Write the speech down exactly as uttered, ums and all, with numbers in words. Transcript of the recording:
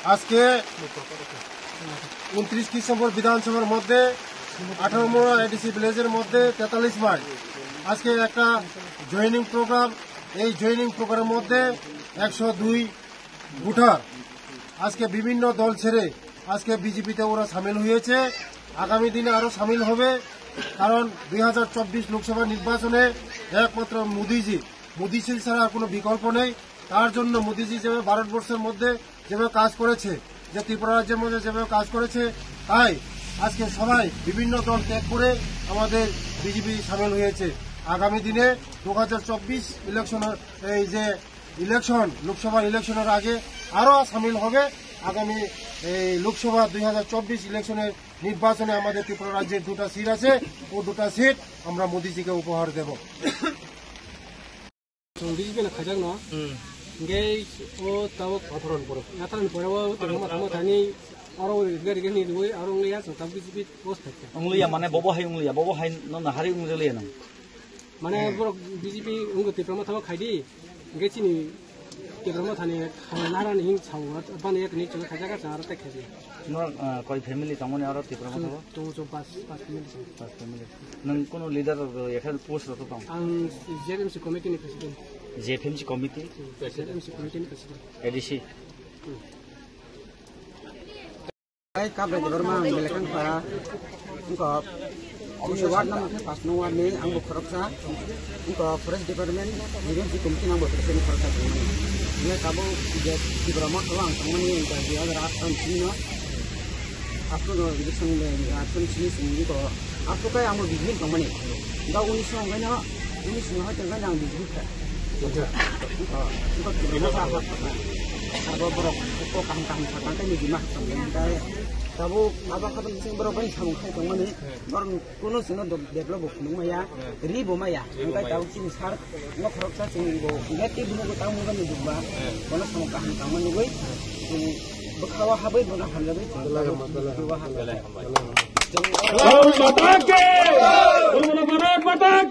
আজকে ঊনত্রিশ কৃষ্ণপুর বিধানসভার মধ্যে আঠারো নম্বর এডিসি ভিলেজের মধ্যে তেতাল্লিশ মাইল আজকে একটা জয়েনিং প্রোগ্রাম। এই জয়েনিং প্রোগ্রামের মধ্যে একশো দুই ভোটার আজকে বিভিন্ন দল ছেড়ে আজকে বিজেপিতে ওরা সামিল হয়েছে। আগামী দিনে আরো সামিল হবে, কারণ দুই হাজার চব্বিশ লোকসভা নির্বাচনে একমাত্র মোদিজি, মোদিজি ছাড়া আর কোনো বিকল্প নেই। তার জন্য মোদিজি যেভাবে ভারতবর্ষের মধ্যে যেভাবে কাজ করেছে, যে ত্রিপুরা রাজ্যের মধ্যে যেভাবে কাজ করেছে, তাই আজকে সবাই বিভিন্ন দল ত্যাগ করে আমাদের বিজেপি সামিল হয়েছে। আগামী দিনে দু হাজার চব্বিশ ইলেকশনের, এই যে ইলেকশন, লোকসভার ইলেকশনের আগে আরো সামিল হবে। আগামী এই লোকসভা দুই হাজার চব্বিশ ইলেকশনের নির্বাচনে আমাদের ত্রিপুরা রাজ্যের দুটো সিট আছে, ও দুটো সিট আমরা মোদিজিকে উপহার দেব। Chwng B J P no khaijak no. Hmm. Hingke o tabok atharon poro. Atharon poro o tongma tamo thani oro gari gari ni rui aro ngi ya chwng tabok B J P post thakya. Ongliya mane bobo hai ongliya, bobo hai no nahari ongliya nang. Mane borok B J P wngkha Tipra Motha o khaidi, hingke chini Tipra Mothani khaina narani hing sao, bani yakni chwng khaijak, chwng aro tei khaijak. No, ah, koi family tongmani aro Tipra Motha o? Tongo chwng pas, pas family chwng. Pas family. Nwng kuno leader rok yakhe post rok tong? Ang Z M C committee ni president. Z F M C committee? Z M C committee ni president. A D C? Hmm. Ai, Kabra Debbarma ang belai khang para. Wngkha, chini ward number khe pas nung ward ni, ang bo khoroksa. Wngkha, forest department, emergency committee ni ang bo president khoroksa tongmani. Hingke tabuk je Tipra Motha o ang tongmani, wngkha, dui hajar aat sal ni simi no. After no election le, election simi simi wngkha, after kai ang bo B J P ni tongmani. Wngkha unis no wngkha no, unis no hai tongkha ang B J P kha. Wngkha, wngkha Tipra Motha ha, ha, ha. Abo borok kok kaham kaham sa tangkai ni bima ha tongkha. Tabuk abo kha tong sing borok bai samung khai tongmani. Borok kuno chwngno do-, develop bo phunuk maya, ri bo maya. Hingke tabuk chini sar no khoroksa chwng bo hingke tei buno bo tamo bo nujukba. Bono samung kaham tangma nugui chwng bwkhao habwi bono hamjagwi chwng tabuk bwkhao habwi. Bharat Mata ki! Bharat Mata ki!